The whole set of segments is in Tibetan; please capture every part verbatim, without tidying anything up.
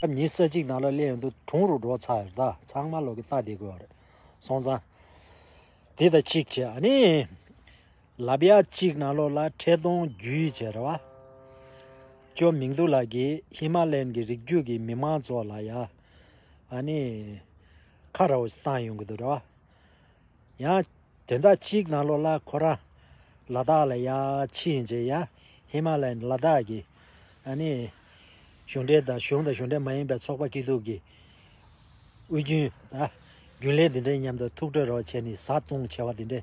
ཉི་ཤུ་རྩ་གཅིག་ནང་ལ་སླེབས་ཡོང་དུས་གྲུང་རུ་འགྲོ་ཚར་ཡོད། ད་ཚང་མ་ལོག་གི་ལྟ་བསྡད་དགོས་པ་རེད། སོང་ཙང་། དེ་ད་གཅིག་བྱས། ཨ་ནི། ལབ་ཡ་གཅིག་ནང་ལོགས་ལ་འཕྲལ་གཏོང་བརྒྱུད་བྱས་རེད་བ། ཅོ་མིང་ཐུ་ལགས་ཀྱིས་ཧི་མ་ལ་ཡན་གྱི་རི་རྒྱུད་ཀྱི་མི་མང་ཚོ་ལ་ཡ། ཨ་ནི། ཁ་ར་བོ་ཞིག་བཏང་ཡོང་གི་འདུག་རེད་བ། ཡང་། དོན་དག་གཅིག་ནང་ལོགས་ལ་ཁོ་རང་ལ་དྭགས་ལ་ཡ་ཕྱིན་བྱས་ཡ། ཧི་མ་ལ་ཡན་ལ་དྭགས་ཀྱི། ཨ་ནི། གཞུང་འབྲེལ་དང་གཞུང་དང་གཞུང་འབྲེལ་མ་ཡིན་པའི་ཚོགས་པ་སྐྱིད་སྡུག་གི་དབུས་རྒྱུན་ད། རྒྱུན་ལས་འདི་འདྲའི་མཉམ་དུ་ཐུག་འཕྲད་རོགས་བྱས་ནས་བཟའ་བཏུང་བྱས་པ་འདི་འདྲའི་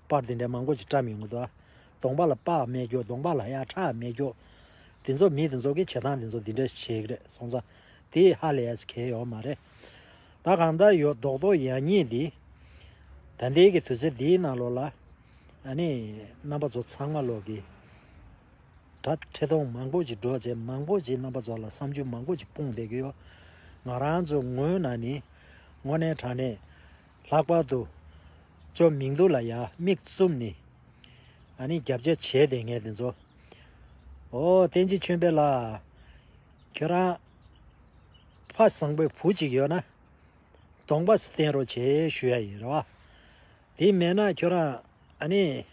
པར་འདི་འདྲའི་མང་པོ་ཅིག་བཀྲམ་ཡོང་གི་འདུག་ཨ། གདོང་པ་ལ་པགས་མེད་རྒྱུ། གདོང་པ་ལ་ཡ་ཁྲག་མེད་རྒྱུ། འདི་ཚོ་མི་འདི་ཚོ་གི་བྱེད་སྟངས་འདི་ཚོ་འདི་འདྲ་བྱེད་ཀྱི་རེད། སོང་ཙང་དེ་ཧ་ལས་ཡ་གལ་ཡོད་མ་རེད། ད་གང་ལྟར་ཡོད་རྡོག་རྡོག་ཡ་གཉིས་འདི། ད་ལྟའི་གི་དུས་ཚོད་འདིའི་ནང་ལོགས་ལ། ཨ་ནི། རྣམ་པ་ཚོ་ཚང་མ་ལོག་གི་ད་འཕྲལ་གཏོང་མང་པོ་ཅིག་འགྲོ་བྱས། མང་པོ་ཅིག་རྣམ་པ་ཚོ་ལ་བསམ་ཚུལ་མང་པོ་ཅིག་སྤུངས་བསྡད་ཀྱི་ཡོད། ང་རང་ཚོ་ངོས་ནས་ནི་དངོས་གནས་དྲང་གནས་ལྷག་པར་དུ་ཅོ་མིང་ཐུ་ལ་ཡ་མིག་བཙུམ་ནས་ཨ་ནི་རྒྱབ་སྐྱོར་བྱས་བསྡད་མཁན་དེ་ཚོ། ཨོ་བསྟན་འཛིན་ཆོས་འཕེལ་ལགས། ཁྱོད་རང་ཕ་བཟང་པོའི་བུ་ཅིག་ཡོད་ན་གདོང་པ་བསྟན་རོགས་བྱེད་ཞུ་ཡ་ཡིན་རེད་བ། དེ་མེད་ན་ཁྱོད་རང་ཨ་ནི།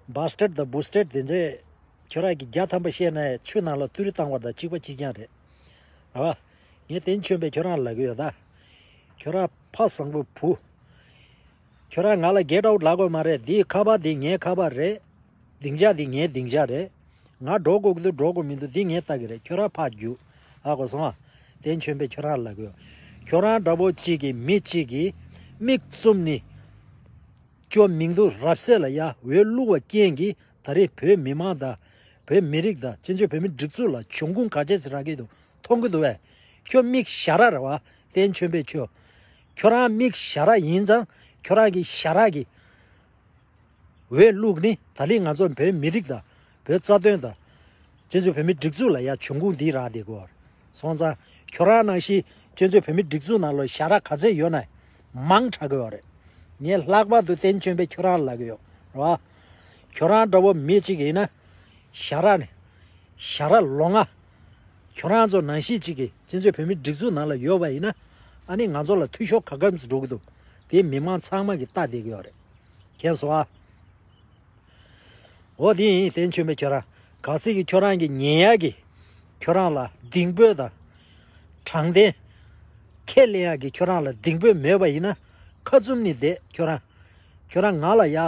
བཱ་སི་ཊར་དང་བུ་སི་ཊར་དེ་ཚོས་ཁྱོད་རང་གི་བརྒྱ་ཐམ་པ་བཤད་ན་ཆུ་ནང་ལ་ཏུ་རུ་བཏང་བ་དང་གཅིག་པ་གཅིག་རྐྱང་རེད། རེད་བ། ངས་བསྟན་ཆོས་པས་ཁྱོད་རང་ལབ་ཀྱི་ཡོད་ད། ཁྱོད་རང་ཕ་བཟང་པོའི་བུ། ཁྱོད་རང་ང་ལ་གེཊ་ཨའུཊ་ལབ་དགོས་མ་རེད། འདིའི་ཁ་པར་འདི་ངའི་ཁ་པར་རེད། སྡིངས་ཆ་འདི་ངའི་སྡིངས་ཆ་རེད། ང་འགྲོ་དགོས་ཀྱི་འདུག་འགྲོ་དགོས་མི་འདུག་འདི་ངས་ལྟ་གི་རེད། ཁྱོད་རང་ཕར་རྒྱུགས། ཧ་གོ་སོང་ཨ། བསྟན་ཆོས་པས་ཁྱོད་རང་ལབ་ཀྱི་ཡོད། ཁྱོད་རང་འདྲ་པོ་གཅིག་གིས་མི་གཅིག་གིས་མིག་བཙུམ་ནས། ཅོ་མིང་ཐུ་རབ་གསལ་ལ་ཡ་འོས་བླུགས་པ་རྐྱེན་གྱིས་ད་རེས་བོད་མི་མང་དང་། བོད་མི་རིགས་དང་སྤྱི་ཚོགས་བོད་མི་སྒྲིག་འཛུགས་ལ་གྱོང་གུན་ག་ཚད་ཅིག་རག་གི་འདུག་མཐོང་གི་འདུག་བས། ཁྱོད་མིག་ཞ་ར་རེད་བ། བསྟན་ཆོས་པས་ཁྱོད། ཁྱོད་རང་མིག་ཞ་ར་ཡིན་ཙང་ཁྱོད་རང་གི་ཞ་ར་གི་འོས་བླུགས་ནི་ད་ལི་ང་ཚོ་བོད་མི་རིགས་དང་བོད་རྩ་དོན་དང་། སྤྱི་ཚོགས་བོད་མི་སྒྲིག་འཛུགས་ལ་ཡ་གྱོང་གུན་འདི་རག་བསྡད་ཀྱི་ཡོད་རེད། སོང་ཙང་ཁྱོད་རང་ནང་བཞིན་སྤྱི་ཚོགས་བོད་མི་སྒྲིག་འཛུགས་ནང་ལོགས་ཞ་ར་ག་ཚད་ཡོད་ན་མང་དྲགས་ཀྱི་ཡོད་རེད། ངས་ལྷག་པར་དུ་བསྟན་ཆོས་པས་ཁྱོད་རང་ལབ་ཀྱི་ཡོད་རེད་བ། ཁྱོད་རང་འདྲ་པོ་མི་གཅིག་ཡིན་ན་ཞ་ར་ནས་ཞ་ར་ལོ་ལྔ། ཁྱོད་རང་ཚོ་ནང་བཞིན་གཅིག་གིས་སྤྱི་ཚོགས་བོད་མི་སྒྲིག་འཛུགས་ནང་ལ་ཡོད་པ་ཡིན་ན། ཨ་ནི་ང་ཚོ་ལ་འཐུས་ཤོར་ག་གམ་ཞིག་འགྲོ་གི་འདུག་དེ་མི་མང་ཚང་མ་གིས་ལྟ་བསྡད་ཀྱི་ཡོད་རེད། མཁྱེན་སོང་ཨ། འོ་དེ་ཡིན། བསྟན་ཆོས་པས་ཁྱོད་རང་གལ་སྲིད་ཀྱི་ཁྱོད་རང་གི་ཉན་ཡག་གི་ཁྱོད་རང་ལ་གདེང་སྤོབས་དང་། དྲང་བདེན་ཁས་ལེན་ཡག་གི་ཁྱོད་རང་ལ་གདེང་སྤོབས་མེད་པ་ཡིན་ན་ཁ་བཙུམ་ནས་བསྡད། ཁྱོད་རང་ཁྱོད་རང་ང་ལ་ཡ་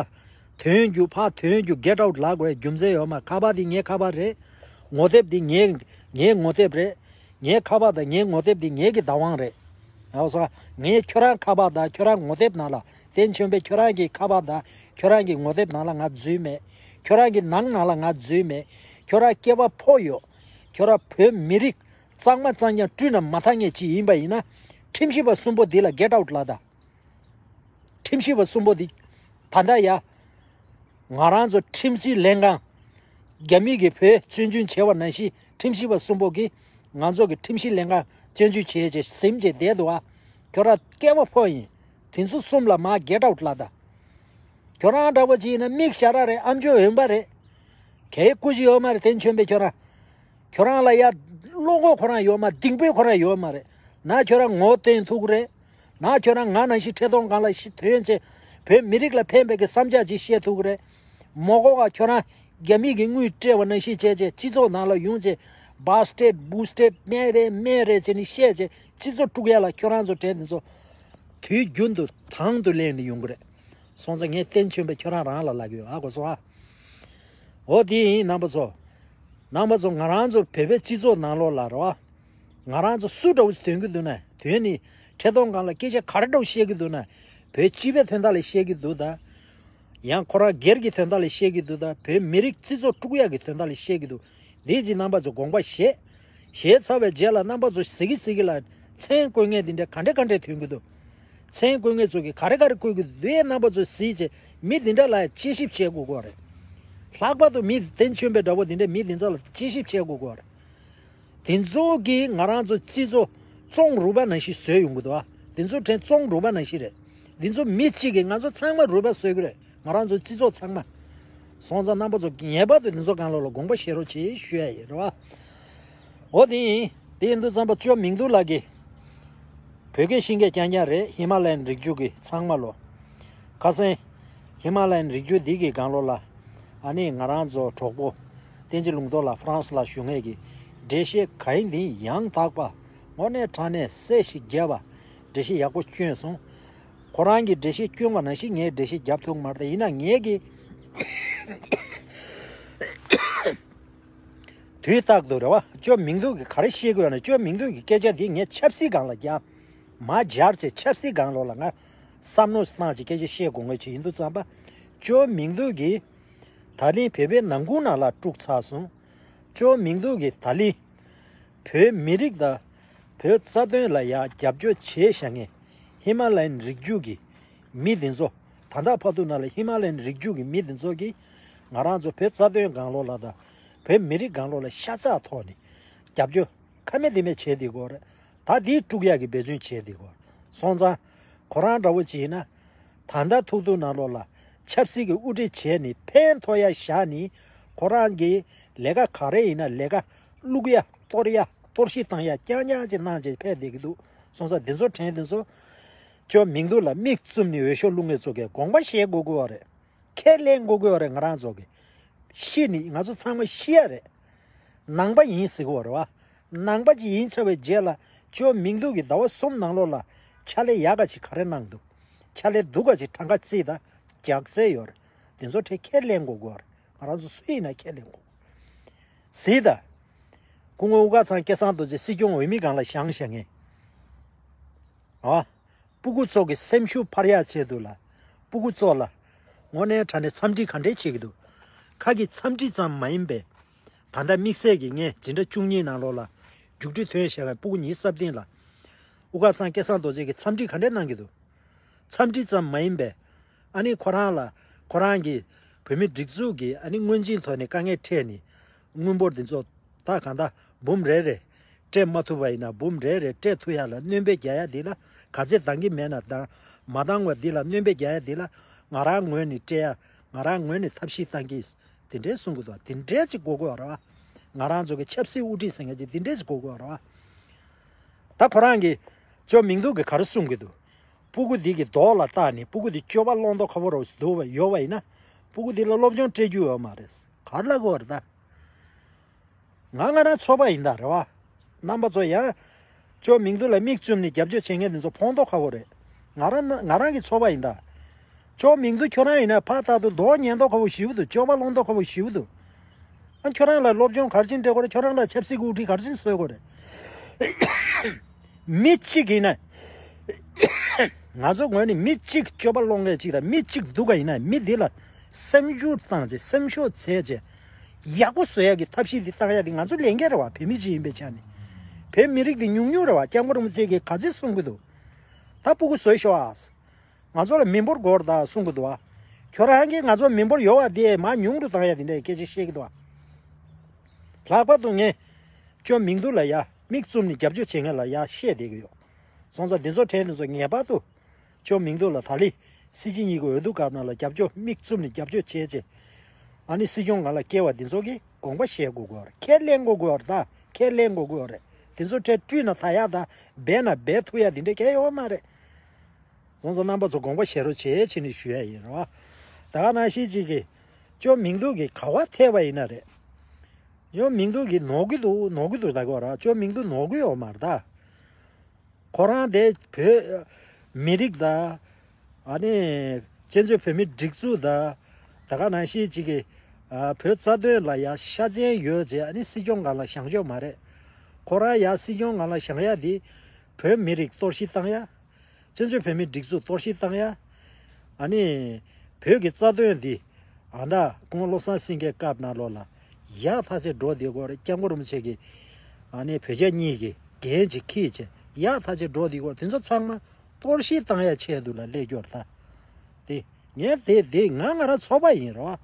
དོན་རྒྱུ་ཕ་དོན་རྒྱུ་གེཊ་ཨའུཊ་ལབ་དགོས་རྒྱུ་མཚན་ཡོད་མ། ཁ་པར་འདི་ངའི་ཁ་པར་རེད། ངོ་དེབ་འདི་ངའི་ངའི་ངོ་དེབ་རེད། ངའི་ཁ་པར་དང་ངའི་ངོ་དེབ་འདི་ངའི་གི་བདག་དབང་རེད། ཡག་སོང་། ངས་ཁྱོད་རང་ཁ་པར་དང་ཁྱོད་རང་ངོ་དེབ་ནང་ལ་བསྟན་ཆོས་པས་ཁྱོད་རང་གི་ཁ་པར་དང་ཁྱོད་རང་གི་ངོ་དེབ་ནང་ལ་ང་འཛུལ་མེད། ཁྱོད་རང་གི་ནང་ནང་ལ་ང་འཛུལ་མེད། ཁྱོད་རང་སྐྱེ་བ་ཕོ་ཡོད། ཁྱོད་རང་བོད་མི་རིགས་གཙང་མ་གཙང་རྐྱང་བཀྲུས་ན་མ་ཐག་ངེས་ཅིག་ཡིན་པ་ཡིན་ན། ཁྲིམས་ཞིབ་པ་གསུམ་པོ་འདི་ལ་གེཊ་ཨའུཊ་ལབ་དང་། ཁྲིམས་ཞིབ་པ་གསུམ་པོ་འདི། ད་ལྟ་ཡ། ང་རང་ཚོ་ཁྲིམས་སྲིད་ལྷན་ཁང་། རྒྱ་མི་གིས་བོད་བཙན་འཛུལ་བྱས་པ་ནང་བཞིན་ཁྲིམས་ཞིབ་པ་གསུམ་པོ་གིས་ང་ཚོ་གི་ཁྲིམས་སྲིད་ལྷན་ཁང་བཙན་འཛུལ་བྱས་བྱས་ཟིན་བྱས་བསྡད་འདུག་ཨ། ཁྱོད་རང་སྐྱེ་བ་ཕོ་ཡིན། དེ་ཚོ་གསུམ་ལ་མར་གེཊ་ཨའུཊ་ལབ་དང་། ཁྱོད་རང་འདྲ་པོ་ཅིག་ཡིན་ན་མིག་ཞ་ར་རེད། ཨམ་ཅོག་འོན་པ་རེད། གའི་སྐུ་མཁྱེན་ཡོད་མ་རེད། བསྟན་ཆོས་པས་ཁྱོད་རང་། ཁྱོད་རང་ལ་ཡ་བློ་ཁོག་ཁོ་རང་ཡོད་མ། གདེང་སྤོབས་ཁོ་རང་ཡོད་མ་རེད། ན་ཁྱོད་རང་ངོ་བསྟན་ཐུབ་ཀྱི་རེད། ན་ཁྱོད་རང་ང་ནང་བཞིན་འཕྲལ་གཏོང་སྒང་ལ་ཤི་ཐོན་བྱས། བོད་མི་རིགས་ལ་ཕན་པའི་གི་བསམ་འཆར་ཅིག་བཤད་ཐུབ་ཀྱི་རེད། མ་གོ་བ་ཁྱོད་རང་རྒྱ་མི་གི་དངུལ་སྤྲད་པ་ནང་བཞིན་བྱས་བྱས་སྤྱི་ཚོགས་ནང་ལ་ཡོང་བྱས། བཱ་སི་ཊར་བུ་སི་ཊར་ནས་རེད་མེད་རེད་བྱས་ནས་བཤད་བྱས་སྤྱི་ཚོགས་དཀྲུག་ཡ་ལ་ཁྱོད་རང་ཚོ་གྲས་འདི་ཚོ་དུས་རྒྱུན་དུ་དང་དུ་ལེན་ནས་ཡོང་གི་རེད། སོང་ཙང་ངས་བསྟན་ཆོས་པས་ཁྱོད་རང་རང་ལ་ལབ་ཀྱི་ཡོད། ཧ་གོ་སོང་ཨ། འོ་དེ་ཡིན་རྣམ་པ་ཚོ། རྣམ་པ་ཚོ་ང་རང་ཚོ་བོད་པའི་སྤྱི་ཚོགས་ནང་ལོགས་ལ་རེད་བ། ང་རང་ཚོ་སུ་འདྲ་བོ་ཞིག་དོན་གྱི་འདུག་ན། དོན་ནི་འཕྲལ་གཏོང་སྒང་ལ་སྐད་ཆ་ག་རེ་འདྲ་བོ་བཤད་ཀྱི་འདུག་ན། བོད་སྤྱི་པའི་དོན་དག་ལ་བཤད་ཀྱི་འདུག་ད། ཡང་ཁོ་རང་སྒེར་གྱི་དོན་དག་ལ་བཤད་ཀྱི་འདུག་ད། བོད་མི་རིགས་སྤྱི་ཚོགས་དཀྲུག་ཡག་གི་དོན་དག་ལ་བཤད་ཀྱི་འདུག་འདི་ཅིག་རྣམ་པ་ཚོ་དགོངས་པ་བཞེས། བཞེས་ཚར་བའི་རྗེས་ལ་རྣམ་པ་ཚོ་གཟིགས་ཀྱི་གཟིགས་ཀྱི་ལ་མཚན་བཀོད་མཁན་འདི་འདྲ་ག་འདྲ་ག་འདྲ་ཐོན་གྱི་འདུག་མཚན་བཀོད་མཁན་ཚོ་གིས་ག་རེ་ག་རེ་བཀོད་ཀྱི་འདུག་རྣམ་པ་ཚོ་གཟིགས་བྱས་མི་འདི་འདྲ་ལ་དཔྱད་ཞིབ་བྱེད་དགོས་ཀྱི་རེད། ལྷག་པར་དུ་མི་བསྟན་ཆོས་པའི་འདྲ་པོ་འདི་འདྲ་མི་འདི་ཚོ་ལ་དཔྱད་ཞིབ་བྱེད་དགོས་ཀྱི་རེད། དེ་ཚོ་གིས་ང་རང་ཚོ་སྤྱི་ཚོགས་བཙོང་རུས་པ་ནང་བཞིན་བཟོས་ཡོང་གི་འདུག་ཨ། དེ་ཚོ་དྲན་བཙོང་རུས་པ་ནང་བཞིན་རེད། དེ་ཚོ་མི་གཅིག་གིས་ང་ཚོ་ཚང་མ་རུས་པ་བཟོས་ཀྱི་རེད། ང་རང་ཚོ་སྤྱི་ཚོགས་ཚང་མ། སོང་ཙང་རྣམ་པ་ཚོ་ངེས་པར་དུ་དེ་ཚོ་སྒང་ལོགས་ལ་དགོངས་པ་བཞེས་རོགས་བྱེད་ཞུ་ཡ་ཡིན་རེད་བ། འོ་དེ་ཡིན། དེ་ཡིན་དུས་ཙམ་པ་ཅོ་མིང་རྡུང་ལགས་ཀྱིས་བོད་སྐད་ཤེས་མཁན་རྐྱང་རྐྱང་རེད། ཧི་མ་ལ་ཡན་རི་རྒྱུད་ཀྱི་ཚང་མ་ལོ། ཁ་སང་ཧི་མ་ལ་ཡན་རི་རྒྱུད་འདི་གི་སྒང་ལོགས་ལ་ཨ་ནི་ང་རང་ཚོ་གྲོགས་པོ་བསྟན་འཛིན་ལུང་རྟོགས་ལགས་ཧྥ་རན་སི་ལ་བཞུགས་མཁན་གྱི་འགྲེལ་བཤད་ག་ཡིན་འདི་ཡང་དག་པ་དངོས་གནས་དྲང་གནས་གསལ་ཞིང་རྒྱས་པ་འགྲེལ་བཤད་ཡག་པོ་བསྐྱོན་སོང་། ཁོ་རང་གིས་འགྲེལ་བཤད་བསྐྱོན་པ་ནང་བཞིན་ངས་འགྲེལ་བཤད་རྒྱབ་ཐུབ་མ་རེད། ཡིན་ན་ངས་ཀྱི་དུས་རྟག་ཏུ་རེད་བ། ཅོ་མིང་རྡུང་གིས་ག་རེ་བཤད་དགོས་ན། ཅོ་མིང་རྡུང་གི་སྐད་ཆ་འདི་ངས་ཆབ་སྲིད་སྒང་ལ་རྒྱག་མ་སྦྱར་བྱས་ཆབ་སྲིད་སྒང་ལོགས་ལ་ང་བསམ་བློ་བཏང་བྱས་སྐད་ཆ་བཤད་དགོས་ངེས་ཆེ་ཡིན་དུས་ཙམ་པ། ཅོ་མིང་རྡུང་གིས་ད་ལན་བོད་པའི་ནང་ཁུལ་ནང་ལ་དཀྲུགས་ཚར་སོང་། ཅོ་མིང་རྡུང་གིས་ད་ལན་བོད་མི་རིགས་དང་བོད་རྩ་དོན་ལ་ཡ་རྒྱབ་སྐྱོར་བྱས་བཞག་མཁན་ཧི་མ་ལ་ཡན་རི་རྒྱུད་ཀྱི་མི་འདི་ཚོ། ད་ལྟ་བར་དུ་ནང་ལ་ཧི་མ་ལ་ཡན་རི་རྒྱུད་ཀྱི་མི་འདི་ཚོ་གིས་ང་རང་ཚོ་བོད་རྩ་དོན་སྒང་ལོགས་ལ་དང་བོད་མི་རིགས་སྒང་ལོགས་ལ་ཤ་ཚ་ཐོག་ནས་རྒྱབ་སྐྱོར་ཁ་མེད་ལྡེ་མེད་བྱས་བསྡད་ཀྱི་ཡོད་རེད། ད་འདི་དཀྲུག་ཡག་གི་འབད་བརྩོན་བྱས་བསྡད་ཀྱི་ཡོད་རེད། སོང་ཙང་ཁོ་རང་འདྲ་བོ་ཅིག་ཡིན་ན། ད་ལྟ་ཐུག་ཐུག་ནང་ལོགས་ལ་ཆབ་སྲིད་ཀྱི་དབུ་ཁྲིད་བྱས་ནས་ཕན་ཐོགས་ཡ་བཞག་ནས་ཁོ་རང་གི་ལས་ཀ་ག་རེ་ཡིན་ན་ལས་ཀ་བླུག་ཡ་གཏོར་ཡ་གཏོར་བཤིག་བཏང་ཡ་རྐྱང་རྐྱང་ཅིག་གནང་བྱས་ཕེབས་བསྡད་ཀྱི་འདུག་སོང་ཙང་འདི་ཚོ་དྲན་འདི་ཚོ་ཅོ་མིང་རྡུང་ལ་མིག་བཙུམ་ནས་འོས་ཤོག་བླུག་མཁན་ཚོ་གིས་དགོངས་པ་བཞེས་དགོས་ཀྱི་ཡོད་རེད། ཁས་ལེན་དགོས་ཀྱི་ཡོད་རེད། ང་རང་ཚོ་གིས་ཤི་ནི་ང་ཚོ་ཚང་མ་ཤི་ཡ་རེད། ནང་པ་ཡིན་ཟེར་གྱི་ཡོད་རེད་བ། ནང་པ་ཅིག་ཡིན་ཚར་བའི་རྗེས་ལ་ཅོ་མིང་རྡུང་གིས་ཟླ་བ་གསུམ་ནང་ལོགས་ལ་ཕྱག་ལས་ཡག་ག་ཅིག་ག་རེ་གནང་འདུག་ཕྱག་ལས་སྡུག་ག་ཅིག་གྲངས་ཀ་བརྩིས་དང་རྒྱག་རྩིས་ཡོད་རེད། དེ་ཚོ་གྲས་ཁས་ལེན་དགོས་ཀྱི་ཡོད་རེད། ང་རང་ཚོ་སུ་ཡིན་ན་ཁས་ལེན་དགོས། གཟིགས་དང་། སྐུ་ངོ་དབུ་དཀར་ཚང་སྐལ་བཟང་རྡོ་རྗེ་སྲིད་སྐྱོང་འོས་མི་སྒང་ལ་བཞེངས་བཞེངས་ངེས། ཨ། སྤུ་གུ་ཚོ་གི་སེམས་ཤུགས་འཕར་ཡག་ཆེད་དུ་ལ། སྤུ་གུ་ཚོ་ལ། དངོས་གནས་དྲང་གནས་འཚམས་འདྲི་ག་འདྲས་བྱེད་ཀྱི་འདུག་ཁ་གི་འཚམས་འདྲི་ཙམ་མ་ཡིན་པའི། ད་ལྟ་དམིགས་བསལ་གྱི་ངས་འཛིན་གྲྭ་བཅུ་གཉིས་ནང་ལོགས་ལ་རྒྱུགས་སྤྲོད་ཐོན་བཞག་པའི་སྤུ་གུ་ཉི་ཤུ་རྩ་བདུན་ལ། དབུ་དཀར་ཚང་སྐལ་བཟང་རྡོ་རྗེ་གིས་འཚམས་འདྲི་ག་འདྲས་གནང་གི་འདུག་འཚམས་འདྲི་ཙམ་མ་ཡིན་པའི། ཨ་ནི་ཁོ་རང་ལ། ཁོ་རང་གིས་བོད་མི་སྒྲིག་འཛུགས་ཀྱི་ཨ་ནི་སྔོན་ཇུས་ཐོག་ནས་དཀའ་ངལ་འཕྲད་ནས། དངུལ་འབོར་འདི་ཚོ་ད་གང་ལྟར་འབུམ་རེ་རེ་སྤྲད་མ་ཐུབ་པ་ཡིན་ན། འབུམ་རེ་རེ་སྤྲད་ཐུབ་ཡག་ལ་སྣོན་པ་རྒྱག་ཡག་འདི་ལ་ག་ཚད་འདང་གི་མེད་ན་འདང་། མ་འདང་བ་འདི་ལ་སྣོན་པ་རྒྱག་ཡག་འདི་ལ་ང་རང་ངོས་ནས་སྤྲད་ཡག་ང་རང་ངོས་ནས་ཐབས་ཤེས་བཏང་གི། དེ་འདྲས་གསུང་གི་འདུག་དེ་འདྲས་ཅིག་དགོས་ཀྱི་ཡོད་རེད་བ། ང་རང་ཚོ་གི་ཆབ་སྲིད་དབུ་ཁྲིད་ཟེར་མཁན་ཅིག་དེ་འདྲས་ཅིག་དགོས་ཀྱི་ཡོད་རེད་བ། ད་ཁོ་རང་གིས་ཅོ་མིང་རྡུང་གིས་ག་རེ་གསུང་གི་འདུག་སྤུ་གུ་འདི་གི་མདོག་ལ་བལྟས་ནས་སྤུ་གུ་འདི་སྤྱོད་པ་བླང་དོར་ཁ་པོ་རུ་འདུག་བ་ཡོད་པ་ཡིན་ན། སྤུ་གུ་འདི་ལ་སློབ་སྦྱོང་སྤྲད་རྒྱུ་ཡོད་མ་རེད། ག་རེ་ལབ་དགོས་རེད་ད། ང་ང་རང་ཚོགས་པ་ཡིན་ད་རེད་བ། རྣམ་པ་ཚོ་ཡང་། ཅོ་མིང་རྡུང་ལ་མིག་བཙུམ་ནས་རྒྱབ་སྐྱོར་བྱེད་མཁན་འདི་ཚོ་ཕོག་ཐུག་ཁ་པོ་རེད། ང་རང་ང་རང་གི་ཚོགས་པ་ཡིན་ད། ཅོ་མིང་རྡུང་ཁྱོད་རང་ཡིན་ན་ཕར་ལྟ་དུས་མདོག་ཉེས་མདོག་ཁ་པོ་ཞེ་པོ་འདུག་སྤྱོད་པ་བླང་དོར་ཁ་པོ་ཞེ་པོ་འདུག་ཨ་ཁྱོད་རང་ལ་སློབ་སྦྱོང་ག་རེ་བྱས་ནས་སྤྲད་དགོས་རེད། ཁྱོད་རང་ལ་ཆབ་སྲིད་དབུ་ཁྲིད་ག་རེ་བྱས་ནས་གསོལ་དགོས་རེད། མི་གཅིག་ཡིན་ན། ང་ཚོ་ངོས་ནས་མི་གཅིག་སྤྱོད་པ་སློང་མཁན་གཅིག་དང་མི་གཅིག་སྡུག་ག་ཡིན་ན་མི་འདི་ལ་སེམས་ཤུགས་བཏང་ཚེ་སེམས་ཤུགས་བྱས་རྗེས་ཡག་པོ་བཟོ་ཡག་གི་ཐབས་ཤེས་འདི་བཏང་ཡག་འདི་ང་ཚོ་ལས་འགན་རེད་བ། བོད་མི་གཅིག་ཡིན་པའི་ཆ་ནས་བོད་མི་རིགས་འདི་ཉུང་ཉུང་རེད་བ། སྐྱབས་མགོན་རིན་པོ་ཆེ་གིས་ག་ཚོད་གསུང་གི་འདུག་ད་སྤུ་གུ་བཟོས་ཤོག་ཨ། ང་ཚོ་ལ་མི་འབོར་དགོས་རེད་ད་གསུང་གི་འདུག་བ། ཁྱོད་རང་གིས་ང་ཚོ་མི་འབོར་ཡོད་བ་དེ་མར་ཉུང་རུ་བཏང་ཡ་དེ་འདྲའི་སྐད་ཆ་བཤད་ཀྱི་འདུག་བ། ལྷག་པར་དུ་ངས་ཅོ་མིང་རྡུང་ལ་ཡ་མིག་བཙུམ་ནས་རྒྱབ་སྐྱོར་བྱེད་མཁན་ལ་ཡ་བཤད་བསྡད་ཀྱི་ཡོད། སོང་ཙང་འདི་ཚོ་གྲས་འདི་ཚོ་ངེས་པར་དུ་ཅོ་མིང་རྡུང་ལ་ད་ལི་སྲིད་སྤྱི་གཉིས་ཀྱི་འོས་བསྡུ་སྐབས་ནང་ལ་རྒྱབ་སྐྱོར་མིག་བཙུམ་ནས་རྒྱབ་སྐྱོར་བྱས་རྗེས། ཨ་ནི་སྲིད་སྐྱོང་ང་ལ་སྐྱེ་བ་འདི་ཚོ་གིས་དགོངས་པ་བཞེས་དགོས་ཀྱི་ཡོད་རེད། ཁས་ལེན་དགོས་ཀྱི་ཡོད་རེད་ད། ཁས་ལེན་དགོས་ཀྱི་ཡོད་རེད། འདི་ཚོ་གྲས་བཀྲུས་ན་ད་ཡག་ད་སྦས་ན་སྦས་ཐུབ་ཡག་འདི་འདྲ་གང་ཡང་ཡོད་མ་རེད། སོང་ཙང་རྣམ་པ་ཚོ་དགོངས་པ་བཞེས་རོགས་བྱེད་བྱས་ནས་ཞུ་ཡ་ཡིན་རོ། ད་ག་ནང་བཞིན་གཅིག་གིས་ཅོ་མིང་རྡུང་གིས་ག་བ་ཐེབས་པ་ཡིན་ན་རེད། ཡོ་མིང་རྡུང་གིས་ནོར་གི་འདུག་ནོར་གི་འདུག་ད་གོ་ར་ཅོ་མིང་རྡུང་ནོར་གི་ཡོད་མ་རེད་ད། ཁོ་རང་དེ་བོད་མི་རིགས་དང་། ཨ་ནི་བཙན་བྱོལ་བོད་མི་སྒྲིག་འཛུགས་དང་། ད་ག་ནང་བཞིན་གཅིག་གིས་ཨ་བོད་རྩ་དོན་ལ་ཡ་ཤ་ཚན་ཡོད་ཅེས་ཨ་ནི་སྲིད་སྐྱོང་སྒང་ལ་བཞེངས་ཆོག་མ་རེད། ཁོ་རང་ཡ་སྲིད་སྐྱོང་སྒང་ལ་བཞེངས་ཡ་དེ་བོད་མི་རིགས་གཏོར་བཤིག་བཏང་ཡ། བཙན་བྱོལ་བོད་མིའི་སྒྲིག་འཛུགས་གཏོར་བཤིག་བཏང་ཡ། ཨ་ནི། བོད་ཀྱི་རྩ་དོན་འདི། ཨ་མདའ་སྐུ་ངོ་བློ་བཟང་སེང་གེའི་སྐབས་ནང་ལོགས་ལ། ཡག་ཐག་ཆོད་འགྲོ་བསྡད་ཀྱི་ཡོད་རེད། སྐྱབས་མགོན་རིན་པོ་ཆེ་གིས། ཨ་ནི་བོད་རྒྱ་གཉིས་ཀྱི་འགན་ཅིག་འཁྱེར་བྱས་ཡག་ཐག་ཆོད་འགྲོ་བསྡད་ཀྱི་ཡོད་རེད། དེ་ཚོ་ཚང་མ་གཏོར་བཤིག་བཏང་ཡ་ཆེད་དུ་ལ་སླེབས་ཀྱི་ཡོད་རེད་ད། དེ། ངས་དེ་དེ་ང་ང་རང་ཚོགས་པ་ཡིན་རོ།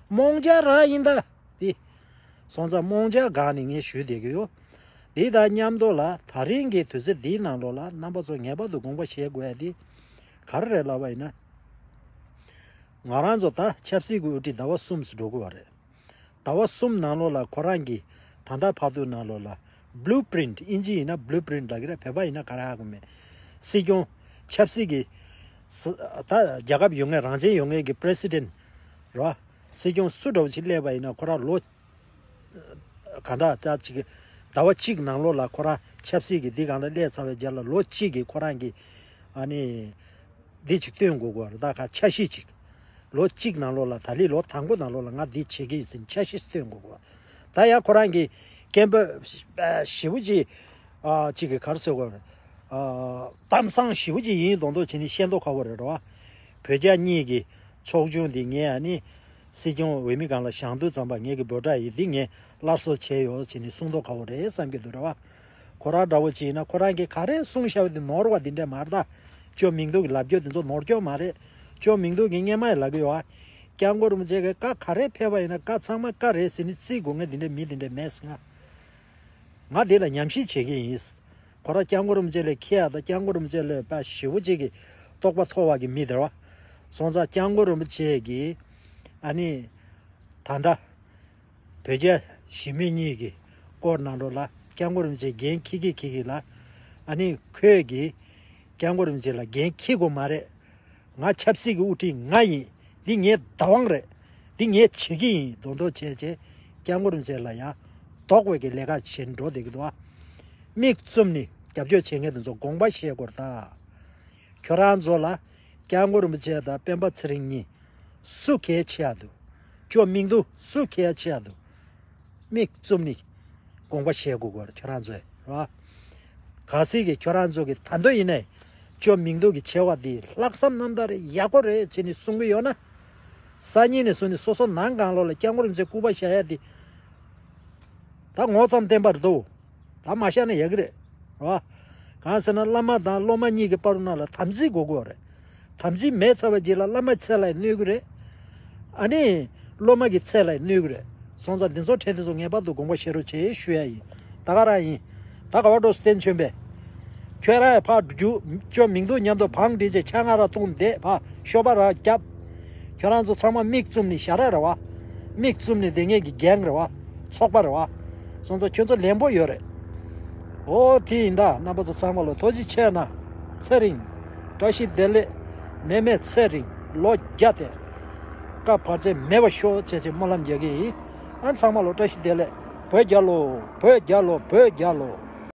རྨོངས་ཆ་རང་ཡིན་ད། དེ། སོང་ཙང་རྨོངས་ཆ་སྒང་ནས་ངས་ཞུས་བསྡད་ཀྱི་ཡོད། དེ་དང་མཉམ་དུ་ལ་དེ་རིང་གི་དུས་ཚོད་འདིའི་ནང་ལོགས་ལ་རྣམ་པ་ཚོ་ངེས་པར་དུ་དགོངས་པ་བཞེས་དགོས་ཡ་དེ། ག་རེ་རེད་ལབ་པ་ཡིན་ན། ང་རང་ཚོ་ད་ཆབ་སྲིད་ཀྱི་དབུ་ཁྲིད་ཟླ་བ་གསུམ་ཙམ་འགྲོ་གི་ཡོད་རེད། ཟླ་བ་གསུམ་ནང་ལོགས་ལ་ཁོ་རང་གིས་ད་ལྟ་བར་དུ་ནང་ལོགས་ལ་ Blueprint, ཨིན་ཇི་ཡིན་ན་Blueprint་ལབ་ཀྱི་རེད། བོད་པ་ཡིན་ན་ག་རེ་ཧ་གོ་མེད། སྲིད་སྐྱོང་ཆབ་སྲིད་ཀྱི་ས་ད་རྒྱལ་ཁབ་ཡོད་མཁན་རང་བཙན་ཡོད་མཁན་གྱི་President་རེད་བ། སྲིད་སྐྱོང་སུ་འདྲ་བོ་ཞིག་སླེབས་པ་ཡིན་ན་ཁོ་རང་ལོ་གང་ལྟར་ད་ཅིག་ཟླ་བ་གཅིག་ནང་ལོགས་ལ་ཁོ་རང་ཆབ་སྲིད་ཀྱི་འདི་སྒང་ལ་སླེབས་ཚར་བའི་རྗེས་ལ་ལོ་གཅིག་གི་ཁོ་རང་གི་ཨ་ནི་འདི་ཅིག་སྟོན་དགོས་ཀྱི་རེད། ད་ག་འཆར་གཞི་ཅིག་ལོ་གཅིག་ནང་ལོགས་ལ་ད་ལི་ལོ་དང་པོ་ནང་ལོགས་ལ་ང་འདི་བྱེད་ཀྱི་ཡིན་ཟེར་འཆར་གཞི་སྟོན་དགོས་ཀྱི་རེད། ད་ཡང་ཁོ་རང་གི་སྐད་འབོད་ཞེ་པོ་ཅིག་ཨ་ཅིག་གི་ག་རེ་ཟེར་དགོས་རེད། ཨ་གཏམ་བཟང་ཞེ་པོ་ཅིག་ཡིན་མདོག་མདོག་བྱས་ནས་བཤད་མདོག་ཁ་པོ་རེད་རེད་བ། བོད་རྒྱ་གཉིས་ཀྱི་ཚོགས་ཆུང་འདི་ངས་ཨ་ནི་སྲིད་སྐྱོང་འོས་མི་སྒང་ལ་བཞེངས་དུས་ཙམ་པ་ངེད་ཀྱི་འབོད་སྒྲ་ཡིན་འདི་ངས་སླར་གསོ་བྱས་ཡོད་ཟེར་ནས་གསུང་མདོག་ཁ་པོ་རེད་བསམ་གྱི་འདུག་རེད་བ། ཁོ་རང་འདྲ་བོ་ཅིག་ཡིན་ན་ཁོ་རང་གིས་ག་རེ་གསུངས་བཞག་པ་འདི་ནོར་བ་འདི་འདྲས་མ་རེད་ད། ཅོ་མིང་འདུག་གི་ལབ་རྒྱུ་འདི་ཚོ་ནོར་སྐྱོན་མ་རེད། ཅོ་མིང་འདུག་གི་སྔས་མ་ཡི་ལབ་གི་ཡོད་ཨ། སྐྱབས་མགོན་རིན་པོ་ཆེ་གི་བཀའ་ག་རེ་ཕེབས་པ་ཡིན་ན་བཀའ་ཚང་མ་བཀའ་རེད་ཟེར་ནས་རྩིས་དགོས་ངེས་འདི་འདྲས་མི་འདི་འདྲས་མེད་ཟེར་ང་། ང་འདི་ལ་ཉམས་ཞིབ་བྱེད་ཀྱི་ཡིན། ཁོ་རང་སྐྱབས་མགོན་རིན་པོ་ཆེ་ལས་མཁས་ཡ་དང་སྐྱབས་མགོན་རིན་པོ་ཆེ་ལས་དཔའ་ཞེ་པོ་ཅིག་གི་རྟོགས་པ་མཐོ་བ་གི་མི་དེ་རེད་བ། སོང་ཙང་སྐྱབས་མགོན་རིན་པོ་ཆེ་གིས་ཨ་ནི་ད་ལྟ་བོད་རྒྱ་ཞི་མོལ་གཉིས་ཀྱི་སྐོར་ནང་ལོགས་ལ་སྐྱབས་མགོན་རིན་པོ་ཆེ་འགན་འཁྱེར་གི་འཁྱེར་གི་ལ། ཨ་ནི་ཁོས་ཀྱིས་སྐྱབས་མགོན་རིན་པོ་ཆེ་ལ་འགན་འཁྱེར་དགོས་མ་རེད། ང་ཆབ་སྲིད་ཀྱི་དབུ་ཁྲིད་ང་ཡིན། འདི་ངའི་བདག་དབང་རེད། འདི་ངས་བྱེད་ཀྱི་ཡིན་མདོག་མདོག་བྱས་བྱས་སྐྱབས་མགོན་རིན་པོ་ཆེ་ལ་ཡང་ལྡོག་པའི་གི་ལས་ཀ་བྱེད་འགྲོ་བསྡད་ཀྱི་འདུག་ཨ། མིག་བཙུམ་ནས་རྒྱབ་སྐྱོར་བྱེད་མཁན་དེ་ཚོ་དགོངས་པ་བཞེས་དགོས་རེད་ད། ཁྱོད་རང་ཚོ་ལ་སྐྱབས་མགོན་རིན་པོ་ཆེ་དང་སྤེན་པ་ཚེ་རིང་གཉིས་སུ་གལ་ཆེ་ཡ་འདུག་ཅོ་མིང་འདུག་སུ་གལ་ཆེ་ཡ་འདུག་མིག་བཙུམ་ནས་དགོངས་པ་བཞེས་དགོས་ཀྱི་རེད་ཁྱོད་རང་ཚོས་རེད་བ། གལ་སྲིད་ཀྱི་ཁྱོད་རང་ཚོ་གི་ད་འདོད་ཡིན་ནའི་ཅོ་མིང་འདུག་གི་ཆེ་བ་འདི་ལྷག་བསམ་རྣམ་དག་རེད་ཡག་པོ་རེད་བྱས་ནས་གསུང་གི་ཡོད་ན། སང་ཉིན་ནས་བཟུང་ནས་སོ་སོ་ནང་གང་ལོགས་ལ་སྐྱབས་མགོན་རིན་པོ་ཆེ་སྐུ་པར་བཞག་ཡ་འདི་ད་ངོ་ཙམ་བསྟན་པ་རེད་དོ། ད་མ་བཞག་ན་ཡག་གི་རེད། རེད་བ། གང་ཟེར་ན་བླ་མ་དང་སློབ་མ་གཉིས་ཀྱི་བར་ན་ལ་དམ་ཚིག་དགོས་དགོས་རེད། དམ་ཚིག་མེད་ཚར་བའི་རྗེས་ལ་བླ་མ་ཚེ་ལ་གནོད་གི་རེད། ཨ་ནི་སློབ་མ་གི་ཚེ་ལ་གནོད་གི་རེད། སོང་ཙང་འདི་ཚོ་ཕྲན་དེ་ཚོ་ངེས་པར་དུ་དགོངས་པ་བཞེས་རོགས་བྱེད་ཞུ་ཡ་ཡིན། ད་ག་རང་ཡིན། ད་ག་བ་འགྲོ་བསྟན་ཆོས་པས། ཁྱོད་རང་ཡ་ཕར་རྒྱུ་ཅོ་མིང་འདུག་མཉམ་དུ་བང་སྒྲིག་བྱས་ཆང་ང་ར་བཏུང་བསྡད་ཕ་ཤོ་པ་ར་རྒྱབ། ཁྱོད་རང་ཚོ་ཚང་མ་མིག་བཙུམ་ནས་ཞ་ར་རེད་བ། མིག་བཙུམ་ནས་བསྡད་མཁན་གྱི་རྒན་རེད་བ། ཚོགས་པ་རེད་བ། སོང་ཙང་ཁྱོད་ཚོ་ལན་པོ་ཡོད་རེད། ཨོ་དེ་ཡིན་ད་རྣམ་པ་ཚོ་ཚང་མ་ལ་ཐུགས་རྗེ་ཆེ་གནང་། ཚེ་རིང་། བཀྲ་ཤིས་བདེ་ལེགས། ནད་མེད་ཚེ་རིང་ལོ་བརྒྱ་དེ། བཀའ་བར་ཆད་མེད་པ་ཤོག་བྱས་བྱས་སྨོན་ལམ་རྒྱག་གི་ཡིན། ཨ་ཚང་མ་ལ་བཀྲ་ཤིས་བདེ་ལེགས། བོད་རྒྱལ་ལོ། བོད་རྒྱལ་ལོ། བོད་རྒྱལ་ལོ།